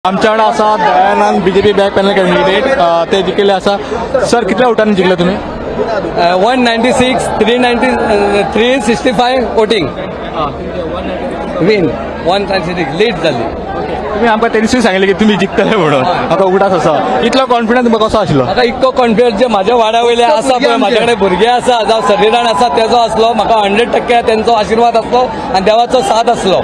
आमच्या वांगडा आसा Dayanand BJP back panel candidate, ते जिखिल्ले आसा. सर, कितल्या वोटांनी जिखले तुमी? 196, 390, 365 voting win, 196 lead जाली. तुमी आमकां ते दिसूय सांगिल्लें की तुमी जिखतले म्हणून, म्हाका उगडास आसा. इतलो कॉन्फिडन्स तुमकां कसो आशिल्लो? म्हाका इतको कॉन्फिडन्स जे म्हाज्या वाड्या वयले आसा पळय, म्हाजे कडेन भुरगे आसा जावं सगळे जाण आसा तेजो आसलो. म्हाका 100% तेंचो आशिर्वाद आसलो आनी देवाचो साथ आसलो.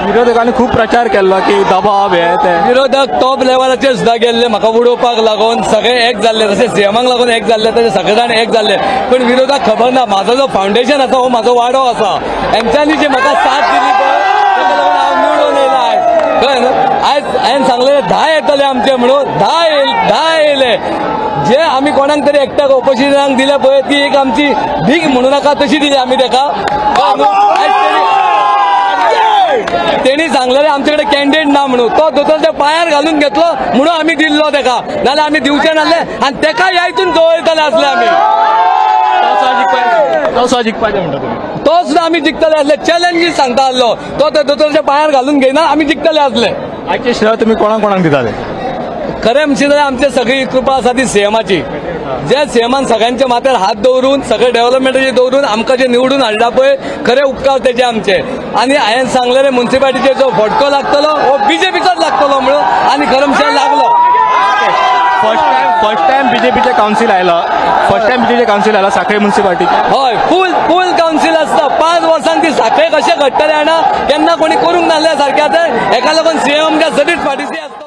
विरोधकांनी खूब प्रचार केल्लो की दबाव हे ते, विरोधक टॉप लेवलाचेर सुद्दां गेल्ले म्हाका उडोवपाक लागून. सगळे एक जाल्ले, जशे सीएमाक लागून एक जाल्ले तशे सगळे जाण एक जाल्ले. पण विरोधक खबर ना म्हाजो जो फावंडेशन आसा हो म्हाजो वाडो आसा, हेंच्यांनी जी म्हाका साथ दिली पळय ताका लागून हांव निवडून येयला आयज. कळ्ळें न्हू? आयज हांवें सांगलें 10 येतले आमचे म्हणून, 10 येयले. जे आमी कोणाक तरी एकट्याक ऑपोजिशनाक दिले पळय ती एक आमची भीक म्हणू नाका तशी दिली आमी तेका. तेणी सांगलेले आमच्याकडे कॅन्डिडेट ना म्हणून, तो दोतोरच्या पांयार घालून घेतलो म्हणून आमी दिल्लो तेका, नाल्यार आमी दिवचे नासले आनी तेका ह्या हितून दवरतले आसले आमी. तो सुद्दां जिखपाचें म्हणटा तुमी? तो सुद्दां आमी जिखतले आसले, चॅलेंजीस सांगता आसलो. तो त्या दोतोरच्या पांयार घालून घेयना, आमी जिखतले आसले. आयचे श्रेय तुमी कोणाक कोणाक दिताले? खरें म्हणशी जाल्यार आमची सगळी कृपा आसा ती सीएमाची. जे सीएमान सगळ्यांच्या माथ्यार हात दवरून सगळे डेव्हलपमेंटाचे दवरून आमकां जे निवडून हाडला पळय, खरे उपकार तेजे आमचे. आनी हांवें सांगलेले मुन्सिपालिटीचेर जो फटको लागतलो हो बीजेपीचोच लागतलो म्हणून, आनी खरें म्हणल्यार लागलो. फर्स्ट टायम बीजेपीचे कावन्सील आयला, फर्स्ट टायम बीजेपीचे कावन्सील आयला साखळे मुन्सिपालिटीचे. हय, फूल कावन्सील आसता. 5 वर्सांक ती साखळे कशें घडटलें जाणा, केन्ना कोणी करूंक नासल्या सारकें. आतां हेका लागून सीएम आमकां सदींच फाटीं आसता.